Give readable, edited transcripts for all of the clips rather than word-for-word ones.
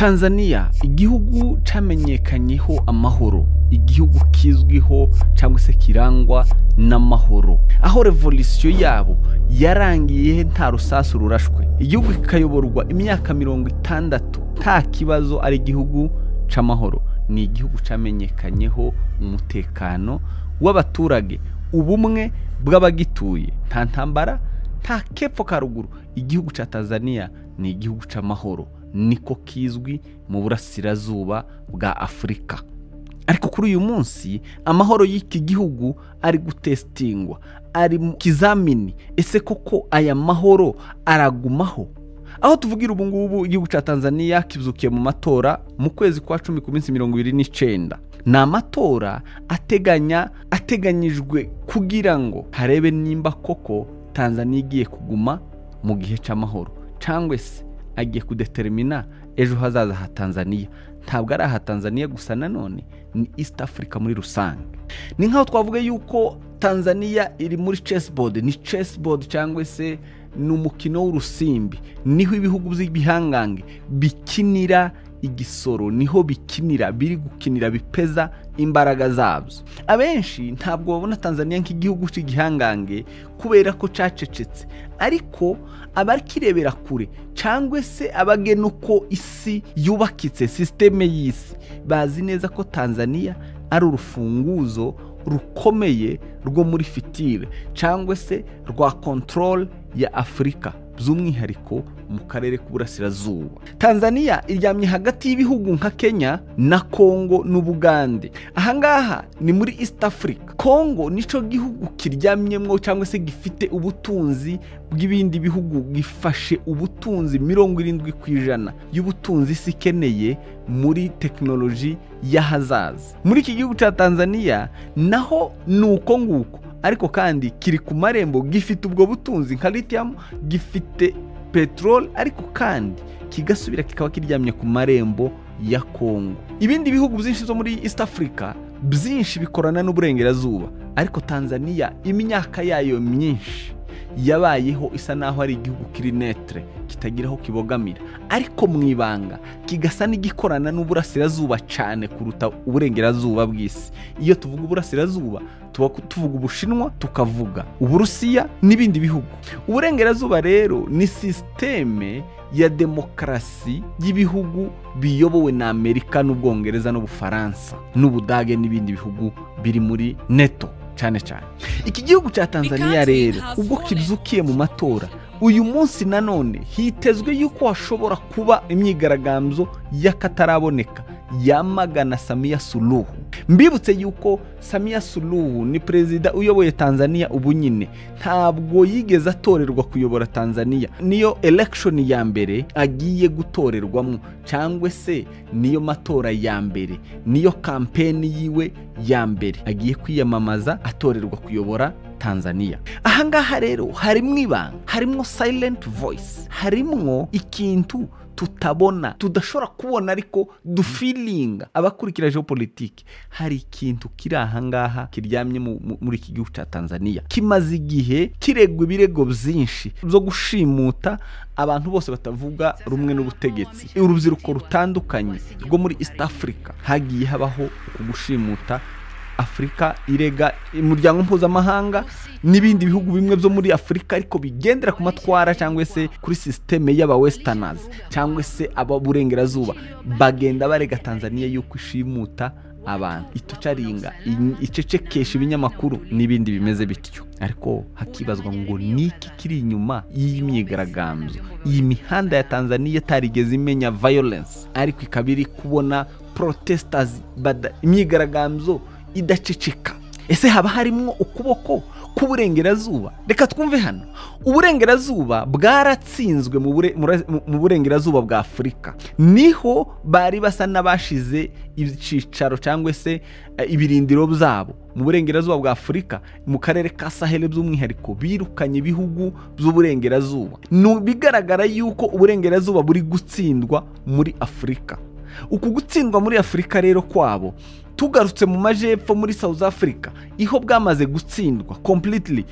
Tanzania, igihugu camenyekanyeho amahoro, igihugu kizwiho cyangwa se kirangwa n'amahoro, aho revolisiyo yabo yarangiye nta rusasu rurashwe, igihugu kikayoborwa imyaka 60 nta kibazo, ari igihugu c'amahoro. Ni igihugu camenyekanyeho umutekano w'abaturage, ubumwe bw'abagituye, nta ntambara, nta kepfo ka ruguru. Igihugu ca Tanzania ni igihugu c'amahoro, niko kizwi mu burasirazuba bwa Afurika. Ariko kuri uyu munsi amahoro y'iki gihugu ari gutestingwa, ari mu kizamini. Ese koko aya mahoro aragumaho? Aho tuvugira ubu ngubu, igihugu cya Tanzania kizukiye mu matora mu kwezi kwa 10 ku minsi 29. Ni amatora ateganyijwe kugira ngo harebe nimba koko Tanzania igiye kuguma mu gihe cy'amahoro, cyangwa se agiye kudetermina ejo hazaza ha Tanzania. Ntabwo ari aha Tanzania gusa, nanone ni East Africa muri rusange. Ni nkaho twavuga yuko Tanzania iri muri chessboard, ni chessboard cyangwa se ni umukino w'urusimbi, niho ibihugu by'ibihangange bikinira igisoro, niho bikinira, biri gukinira, bipeza imbaraga zabyo. Abenshi ntabwo babona Tanzania nk'igihugu cy'igihangange kubera ko cacecetse, ariko abakirebera kure cyangwa se abagena uko isi yubakitse, systeme y'isi, bazi neza ko Tanzania ari urufunguzo rukomeye rwo muri fitire cyangwa se rwa control ya Afurika, by'umwihariko mu karere k'uburasirazuba. Tanzania iryamye hagati y'ibihugu nka Kenya na Kongo n'Ubugande. Ahangaha ni muri East Africa. Kongo nico gihugu kiryamyemwo cyangwa se gifite ubutunzi bw'ibindi bihugu, gifashe ubutunzi 70% y'ubutunzi isi ikeneye muri tekinoloji y'ahazaza. Muri iki gihugu cya Tanzania naho nuko nguko, ariko kandi kiri ku marembo, gifite ubwo butunzi nka lithium, gifite petrol, ariko kandi kigasubira kikaba kiryamye ku marembo ya Kongo. Ibindi bihugu byinshi byo muri East Africa byinshi bikorana n'uburengerazuba, ariko Tanzania imyaka yayo myinshi yabayeho isa naho ari igihugu kiri netre, kitagira aho kibogamira, ariko mu ibanga kigasa n'igikorana n'uburasirazuba cyane kuruta uburengerazuba bw'isi. Iyo tuvuga uburasirazuba tuba tuvuga Ubushinwa, tukavuga Uburusiya n'ibindi bihugu. Uburengerazuba rero ni systeme ya demokarasi y'ibihugu biyobowe na Amerika n'Ubwongereza n'Ubufaransa n'Ubudage n'ibindi bihugu biri muri NATO cyane cyane. Iki gihugu cya Tanzania rero ubwo kibyukiye mu matora uyu munsi, nanone hitezwe yuko hashobora kuba imyigaragambyo y'akataraboneka yamagana Samia Suluhu. Mbibutse yuko Samia Suluhu ni perezida uyoboye Tanzania ubu nyine, ntabwo yigeze atorerwa kuyobora Tanzania, niyo election ya mbere agiye gutorerwamo, cyangwa se niyo matora ya mbere, niyo campaign yiwe ya mbere agiye kwiyamamaza atorerwa kuyobora Tanzania. Ahangaha rero harimwo ibanga, harimwo silent voice, harimwo ikintu tutabona, tudashobora kubona, ariko dufilinga abakurikira geopolitike. Hari ikintu kiri ahangaha kiryamye muri iki gihugu cya Tanzania, kimaze igihe kiregwa ibirego byinshi byo gushimuta abantu bose batavuga rumwe n'ubutegetsi. Urubyiruko rutandukanye rwo muri East Africa hagiye habaho ukugushimuta, Afurika irega umuryango mpuzamahanga n'ibindi bihugu bimwe byo muri Afurika, ariko bigendera ku matwara cyangwa se kuri systeme y'aba westerners cyangwa se ababurengerazuba, bagenda barega Tanzania yuko ishimuta abantu, itocaringa, icecekesha ibinyamakuru n'ibindi bimeze bityo. Ariko hakibazwa ngo niki kiri inyuma y'iyi myigaragambyo? Iyi mihanda ya Tanzania itarigeze imenya violence, ariko ikaba iri kubona protesters, imyigaragambyo idaceceka. Ese haba harimo ukuboko k'uburengerazuba? Reka twumve hano. Uburengerazuba bwaratsinzwe mu burengerazuba bwa Afurika, niho bari basa n'abashize icyicaro cyangwa se ibirindiro byabo mu burengerazuba bwa Afurika, mu karere ka Sahel by'umwihariko birukanye ibihugu by'uburengerazuba. Bigaragara yuko uburengerazuba buri gutsindwa muri Afurika. Uku gutsindwa muri Afurika rero kwabo, tugarutse mu majepfo muri South Africa, iho bwamaze gutsindwa completely,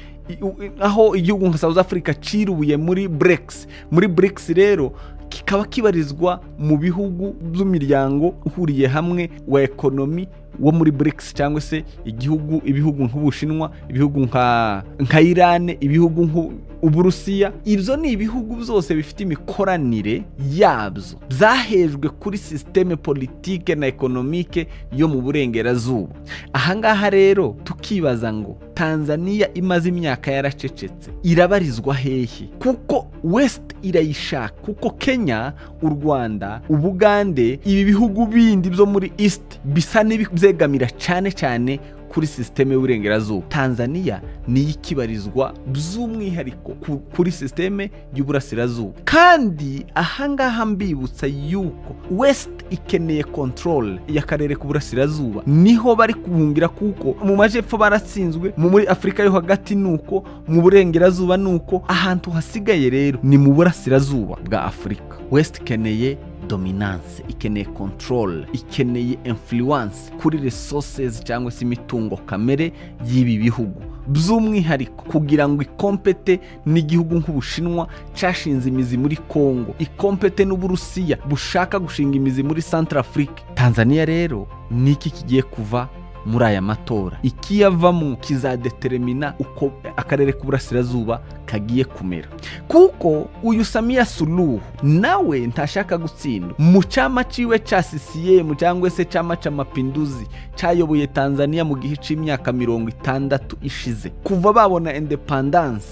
aho igihugu nka South Africa ciruye muri BRICS. Muri BRICS rero kikaba kibarizwa mu bihugu by'umuryango uhuriye hamwe wa economy wo muri BRICS, cyangwa se igihugu ibihugu nk'Ubushinwa, ibihugu nka Iran, ibihugu nk'Uburusiya. Ibyo ni ibihugu byose bifite imikoranire yabyo byahejwe kuri systeme politique na economique yo mu burengerazuba. Ahangaha rero tukibaza ngo Tanzania imaze imyaka yaracecetse irabarizwa hehe? Kuko West irayishaka, kuko Kenya, u Rwanda, Ubugande, ibi bihugu bindi byo muri East bisa n'ibyegamira cyane cyane kuri systeme y'uburengerazuba. Tanzania niyo ikibarizwa by'umwihariko kuri systeme y'uburasirazuba. Kandi ahangaha mbibutsa yuko West ikeneye control y'akarere k'uburasirazuba, niho bari kuhungira, kuko mu majepfo baratsinzwe, muri Afrika yo hagati nuko, mu burengerazuba nuko, ahantu hasigaye rero ni mu burasirazuba bwa Afrika. West ikeneye dominance, ikeneye control, ikeneye influence kuri resources cyangwa se imitungo kamere y'ibi bihugu, by'umwihariko kugira ngo ikompete n'igihugu nk'Ubushinwa cyashinze imizi muri Kongo, ikompete n'Uburusiya bushaka gushinga imizi muri Centrafrique. Tanzania rero niki kigiye kuva muri aya matora? Ikiyavamo kizadetermina uko akarere k'uburasirazuba kagiye kumera, kuko uyu Samia Suluhu nawe ntashaka gutsindwa. Mu chama ciwe cha CCM cyangwa se chama cha Mapinduzi cyayoboye Tanzania mu gihe c'imyaka 60 ishize, kuva babona independence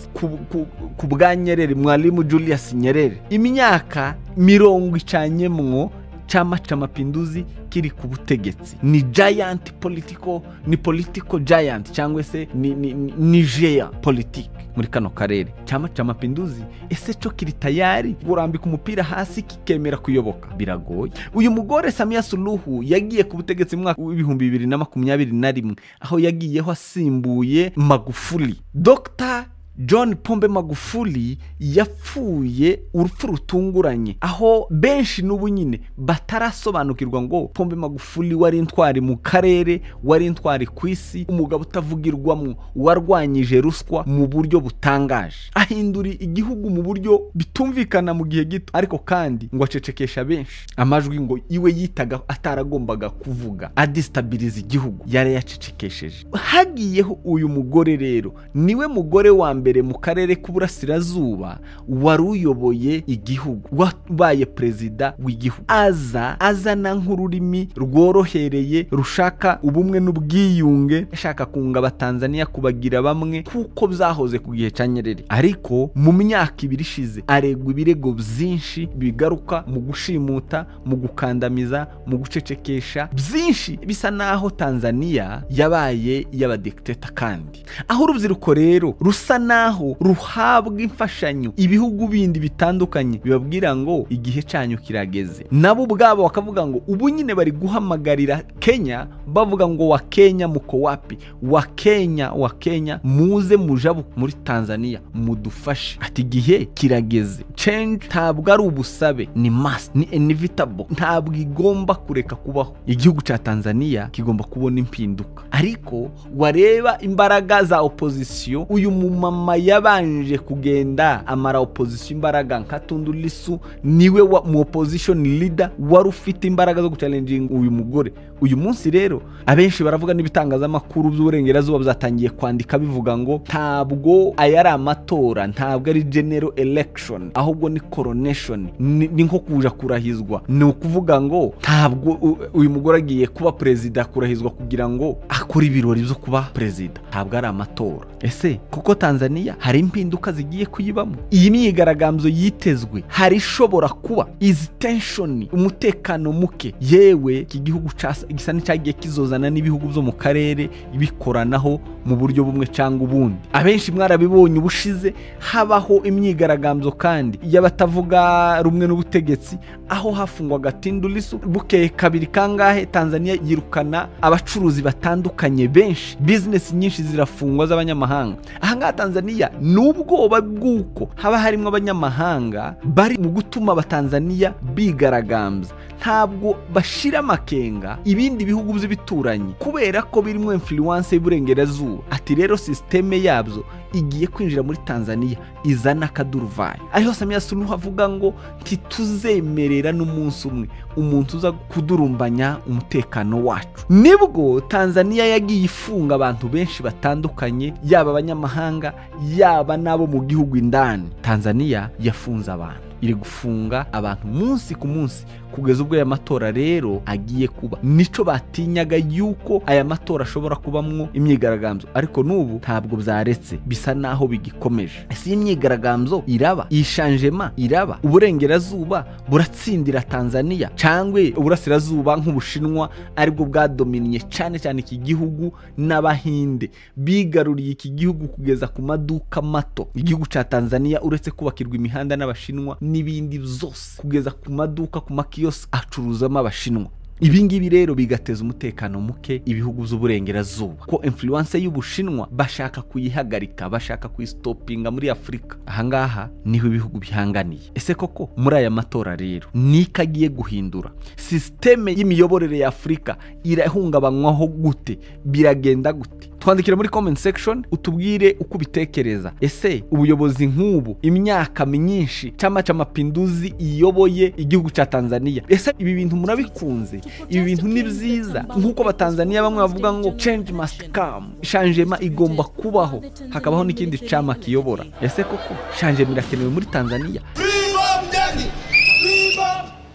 ku bwa Nyerere, Mwalimu Julius Nyerere, imyaka 40 chama cha Mapinduzi kiri ku butegetsi. Ni giant political, ni political giant cyangwa se ni géant politique muri kano karere. Chama cha Mapinduzi ese cyo kiri tayari kurambika umupira hasi kikemera kuyoboka? Biragoye. Uyu mugore Samia Suluhu yagiye ku butegetsi mu mwaka w'2021, aho yagiyeho asimbuye Magufuli. Dr John Pombe Magufuli yapfuye urupfu rutunguranye, aho benshi n'ubu nyine batarasobanukirwa ngo Pombe Magufuli wari intwari mu karere, wari intwari ku isi, umugabo utavugirwamo, warwanyije ruswa mu buryo butangaje, ahindura igihugu mu buryo bitumvikana mu gihe gito, ariko kandi ngo acecekesha benshi amajwi ngo iwe yitaga ataragombaga kuvuga, adestabiliza igihugu yari yacecekesheje. Hagiyeho uyu mugore rero, niwe mugore wa mbere mu karere k'uburasirazuba wari uyoboye igihugu, wabaye perezida w'igihugu, aza azana nk'ururimi rworohereye rushaka ubumwe n'ubwiyunge, ashaka kunga abatanzania kubagira bamwe kuko byahoze ku gihe cya Nyerere. Ariko mu myaka ibiri ishize aregwa ibirego byinshi bigaruka mu gushimuta, mu gukandamiza, mu gucecekesha byinshi, bisa naho Tanzania yabaye y'abadikteta. Kandi aho urubyiruko rero rusa naho ruhabwa imfashanyo ibihugu bindi bitandukanye bibabwira ngo igihe cyanyu kirageze, nabo ubwabo bakavuga ngo ubu nyine bari guhamagarira Kenya bavuga ngo wa Kenya muko wapi, wa Kenya, wa Kenya muze mujabu muri Tanzania mudufashe, ati igihe kirageze. Change ntabwo ari ubusabe, ni must, ni inevitable, ntabwo igomba kureka kubaho. Igihugu cya Tanzania kigomba kubona impinduka, ariko wareba imbaraga za opposition, uyu mumama yabanje kugenda amara opposition imbaraga nka Tundu Lissu, niwe wa mu opposition leader wari ufite imbaraga zo guchallenging uyu mugore. Uyu munsi rero abenshi baravuga n'ibitangazamakuru by'uburengerazuba byatangiye kwandika bivuga ngo ntabwo aya ari amatora, ntabwo ari general election, ahubwo ni coronation, ni nko kuja kurahizwa. Ni ukuvuga ngo ntabwo uyu mugore agiye kuba perezida kurahizwa kugira ngo akore ibirori byo kuba perezida, ntabwo ari amatora. Ese kuko Tanzania hari impinduka zigiye kuyibamo, iyi myigaragambyo yitezwe, hari ishobora kuba izi tension, umutekano muke, yewe iki gihugu gisa n'icyagiye kizozana n'ibihugu byo mu karere bikoranaho mu buryo bumwe cyangwa ubundi. Abenshi mwarabibonye ubushize habaho imyigaragambyo kandi y'abatavuga rumwe n'ubutegetsi, aho hafungwaga Tundu Lissu, bukeye kabiri kangahe Tanzania yirukana abacuruzi batandukanye benshi, business nyinshi zirafungwa z'abanyamahanga. Ahangaha Tanzania nubwoba bw'uko haba harimo abanyamahanga bari mu gutuma abatanzania bigaragambya, Ntabwo bashira amakenga ibindi bihugu by'ibituranyi kubera ko birimo influence y'uburengerazuba. Ati rero systeme yabyo igiye kwinjira muri Tanzania izana akaduruvayo. Ariho Samia Suluhu avuga ngo ntituzemerera n'umunsi umwe umuntu uza kudurumbanya umutekano wacu. Nibwo Tanzania yagiye ifunga abantu benshi batandukanye, yaba abanyamahanga yaba nabo mu gihugu indani. Tanzania yafunze abantu, iri gufunga abantu munsi ku munsi kugeza ubwo aya matora rero agiye kuba. Nico batinyaga yuko aya matora ashobora kubamwo imyigaragambyo, ariko n'ubu ntabwo byaretse, bisa naho bigikomeje. Ese imyigaragambyo iraba, ishanjema iraba, uburengerazuba buratsindira Tanzania cangwe uburasirazuba nk'Ubushinwa aribwo bwadominiye cyane cyane iki gihugu, n'Abahinde bigaruriye iki gihugu kugeza ku maduka mato. Igihugu ca Tanzania uretse kubakirwa imihanda n'Abashinwa n'ibindi byose, kugeza ku maduka, ku makiyosiki acuruzamo Abashinwa. Ibi ngibi rero bigateza umutekano muke ibihugu by'uburengerazuba, ko influence y'Ubushinwa bashaka kuyihagarika, bashaka kuyistopinga muri Afurika. Ahangaha niho ibihugu bihanganiye. Ese koko muri aya matora rero niko agiye guhindura systeme y'imiyoborere ya Afurika? Irahungabanywaho gute? Biragenda gute? Twandikire muri comment section utubwire uko ubitekereza. Ese ubuyobozi nk'ubu imyaka myinshi Chama cha Mapinduzi iyoboye igihugu ca Tanzania, ese ibi bintu murabikunze? Ibi bintu ni byiza? Nk'uko abatanzania bamwe bavuga ngo change must come, changement igomba kubaho, hakabaho n'ikindi chama kiyobora. Ese koko changement irakenewe muri Tanzania?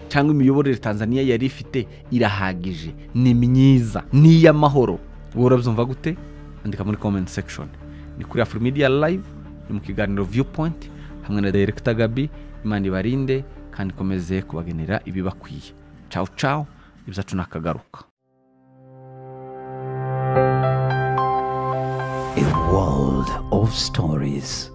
Cyangwa imiyoborere Tanzania yari ifite irahagije, ni myiza, ni iy'amahoro? Wowe urabyumva gute? Andika muri comment section. Ni kuri Afromedia Live, ni mu kiganiro Viewpoint hamwe na Director Gabi. Imana ibarinde kandi ikomeze kubagenera ibibakwiye. Ciao ciao, ibyacu nakagaruka. A world of stories.